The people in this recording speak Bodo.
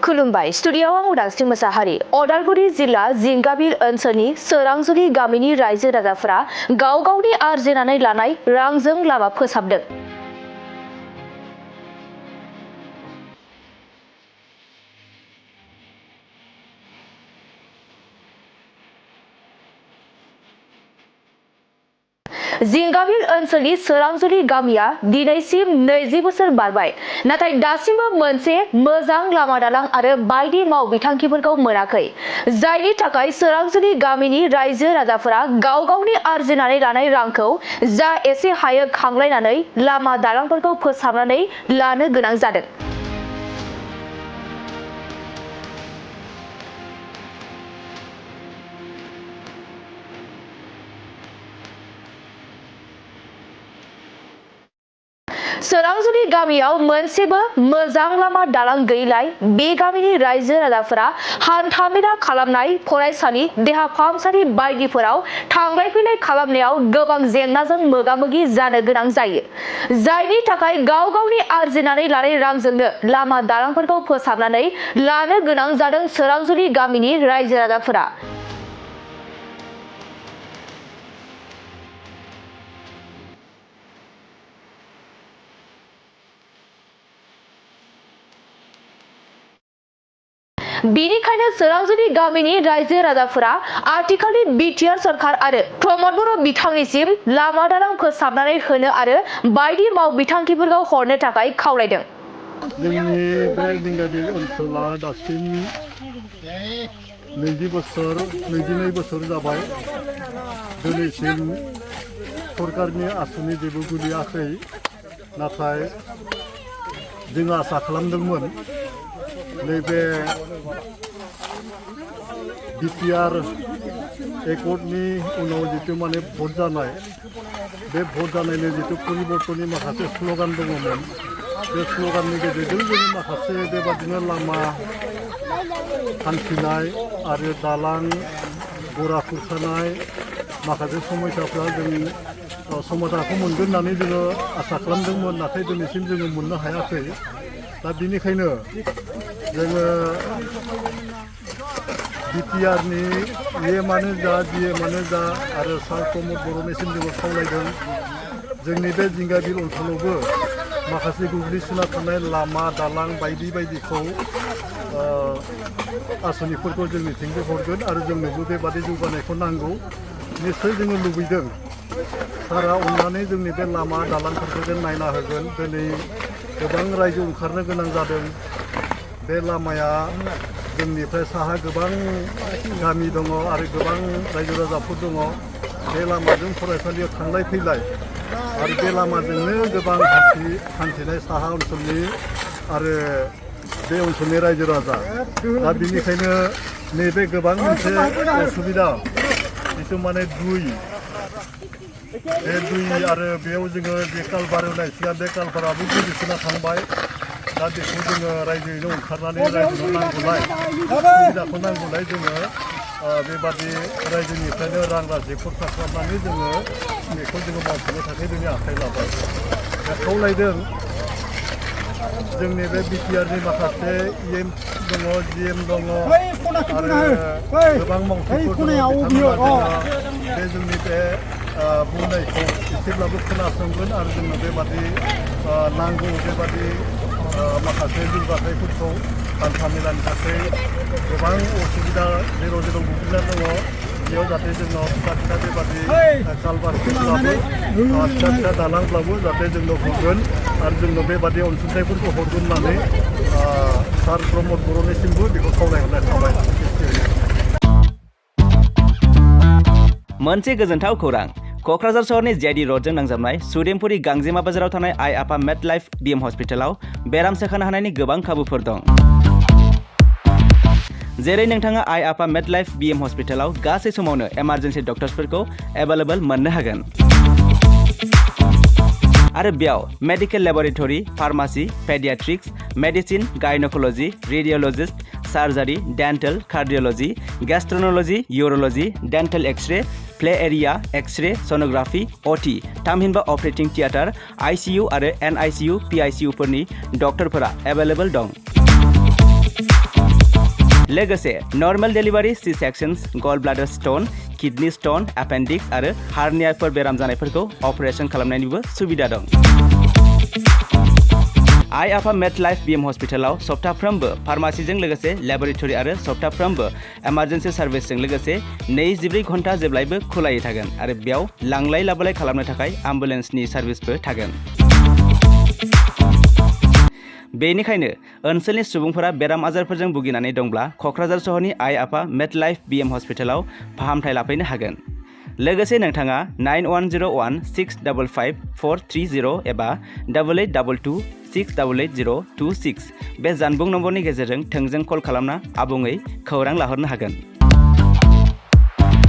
खुलुमबाय स्टुडिय'आव आं उदांस्रि मोसाहारि अदालगुरि जिल्ला जिंगाबिल ओनसोलनि सोरांजुलि गामिनि रायजो राजाफोरा गाव गावनि आरजिनानै लानाय रांजों लामा फोसाबदों। जिंगाबिल ओनसोलनि सोरांजुलि गामिया दिनैसिम 20 बोसोर बारबाय, नाथाय दासिमबो मोनसे मोजां लामा दालां आरो बायदि मावबिथांखिफोरखौ मोनाखै, जायनि थाखाय सोरांजुलि गामिनि रायजो राजाफोरा गाव गावनि आरजिनानै लानाय रांखौ जा एसे हायो खांलायनानै लामा दालांफोरखौ फोसाबनानै लानो गोनां जादों। सोरांजुलि गामियाव मोनसेबो मोजां लामा दालां गैयैलाय बे गामिनि रायजो राजाफोरा हान्थामेला खालामनाय, फरायसालि, देहा फाहामसालि बायदिफोराव थांलाय फैलाय खालामनायाव गोबां जेंनाजों मोगा-मोगि जानो गोनां जायो, जायनि थाखाय गाव गावनि आरजिनानै लानाय रांजोंनो लामा दालांफोरखौ फोसाबनानै लानो गोनां जादों सोरांजुलि गामिनि रायजो राजाफोरा। बेनिखायनो सोरांजुलि गामिनि रायजो राजाफोरा आथिखालनि बिटिआर सरकार आरो प्रमद बर' बिथांनिसिम लामा दालां फोसाबनानै होनो आरो बायदि मावबिथांखिफोरखौ हरनो थाखाय खावलायदों। जोंनि बे जिंगाबिल ओनसोला दासिम 22 बोसोर जाबाय। दिनैसिम सरकारनि आसनि जेबो गोलैयाखै, नाथाय जों आसा खालामदोंमोन नैबे बिटिआर एकर्डनि उनाव जितु माने भट जानाय, बे भट जानायनि जितु परिबर्तननि माखासे स्ल'गान दङमोन, बे स्ल'गाननि गेजेरजों जों माखासे बेबादिनो लामा हान्थिनाय आरो दालां गरा खुरखानाय माखासे समस्याफ्रा जों समाधानखौ मोनगोन होननानै जोङो आसा खालामदोंमोन, नाथाय दिनैसिम जोङो मोननो हायाखै। दा बेनिखायनो जोङो बिटिआरनि एमानो जा डिएमानो जा आरो सार प्रमद बर'निसिम जोङो खावलायदों जोंनि बे जिंगाबिल ओनसोलावबो माखासे गोग्लैसोना थानाय लामा दालां बायदि बायदिखौ आसनिफोरखौ जोंनिथिंबो हरगोन आरो जोंनोबो बेबादि जौगानायखौ नांगौ। निस्सय जोङो लुबैदों सारा अननानै जोंनि बे लामा दालांफोरखौ जों नायना होगोन। दिनै गोबां रायजो ओंखारनो गोनां जादों। बे लामाया जोंनिफ्राय साहा गोबां गामि दङ आरो गोबां रायजो राजाफोर दङ। बे लामाजों फरायसालियाव थांलाय फैलाय आरो बे लामाजोंनो गोबां हान्थिनाय साहा ओनसोलनि आरो बे ओनसोलनि रायजो राजा। दा बेनिखायनो नैबे गोबां मोनसे असुबिदा जिथु माने बे दुइ आरो बेयाव जोङो बे कालभार होनाय सिगां बे कालभाराबो गोदोसोना थांबाय। दा बेखौ जोङो रायजोयैनो ओंखारनानै रायजोनो नांगौलाय सुबिदाखौ नांगौलाय जोङो बेबादि रायजोनिफ्रायनो रां राशि खरसा खालामनानै जोङो बेखौ जोङो मावफुंनो थाखाय जोंनि आखाइ लाबाय। दा खावलायदों जोंनि बे बिटिआरनि माखासे इएम दङ, जिएम दङ आरो गोबां मावथिफोर दङ, बिथांमोना बे जोंनि बे बुंनायखौ एसेब्लाबो खोनासंगोन आरो जोंनो बेबादि नांगौ बेबादि माखासे जौगाथायफोरखौ हान्थामेलानि थाखाय गोबां असुबिदा जेराव गोग्लैना दङ, बेयाव जाहाथे जोंनाव फिसा बेबादि कालभारफोरब्लाबो फिसा दालांब्लाबो जाहाथे जोंनो हरगोन आरो जोंनो बेबादि अनसुंथाइफोरखौ हरगोन होननानै सार प्रमद बर'निसिमबो बेखौ खावलायहरनाय थाबाय। मोनसे गोजोनथाव खौरां, क'क्राझार सहरनि जेडि रडजों नांजाबनाय सुदेमपुरि गांजेमा बाजाराव थानाय आइ आफा मेडलाइफ बिएम हस्पिटालाव बेराम सोखानो हानायनि गोबां खाबुफोर दं। जेरै नोंथाङा आइ आफा मेडलाइफ बिएम हस्पिटालाव गासै समावनो इमारजेन्सि डक्टर्सफोरखौ एभेलेबल मोननो हागोन आरो बेयाव medical laboratory, pharmacy, paediatrics, medicine, gynaecology, radiologist, surgery, dental, cardiology, gastroenterology, urology, dental x-ray, play area, x-ray, sonography, OT, थामहिनबा अपारेटिं थियेटार, आइसिइउ आरो एनआइसिइउ, पिआइसिइउफोरनि डक्टरफोरा एभेलेबल दं। लोगोसे normal delivery C sections gall bladder stone kidney stone appendix आरो हार्नियाफोर बेराम जानायफोरखौ अपारेशन खालामनायनिबो सुबिदा दं। आइ आफा मेडलाइफ बिएम हस्पिटालाव सप्ताफ्रोमबो फार्मासिजों लोगोसे लेबरेटरि आरो सप्ताफ्रोमबो इमारजेन्सि सार्भिसजों लोगोसे 24 घन्टा जेब्लायबो खुलायै थागोन आरो बेयाव लांलाय लाबोलाय खालामनो थाखाय एम्बुलेन्सनि सार्भिसबो थागोन। बेनिखायनो ओनसोलनि सुबुंफोरा बेराम आजारफोरजों भुगिनानै दंब्ला क'क्राझार सहरनि आइ आफा मेडलाइफ बिएम हस्पिटालाव फाहामथाय लाफैनो हागोन। लोगोसे नोंथाङा 9101655430 एबा 8822688026 बे जानबुं नम्बरनि गेजेरजों थोंजों कल खालामना आबुङै खौरां लाहरनो हागोन।